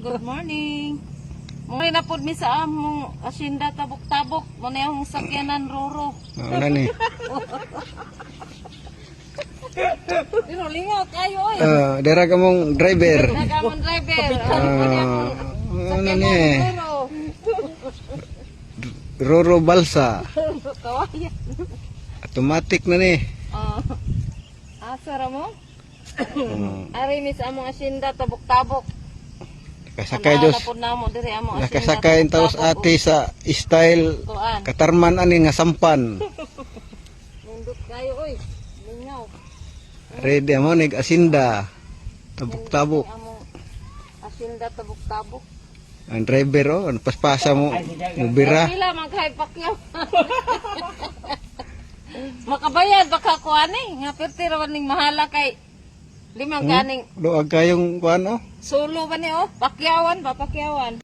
Good morning. Muna na pod mi sa among asyenda Tabok-Tabok. Muna yung sakyanan Roro. Wala ni. Pero lingaw kayo oy. Ah, dira ka mong driver. Nagamon driver. Ah, ano ni? Roro. Roro Balsa. Kawayan. Automatic na ni. Oh. Asa ra mo? Ari mi sa among asyenda Tabok-Tabok. Nakasakay Tanaw dos. na pod namo diri among asyenda. Nakasakay ang taos Tabok-Tabok. ate sa style Tuan. katarman ani nga sampan. Nindot kayo oy. Lingaw. Ready mo nig asinda. Tabok-tabok. Among asyenda Tabok-Tabok. Ang driver oh, ano paspasa mo, mubira. Pila man kay pakyaw. Makabayad baka ko ani nga perti ra ning mahala kay limang ganing Luag kayong kuan oh. solo ba ni oh, pakyawan ba pakyawan.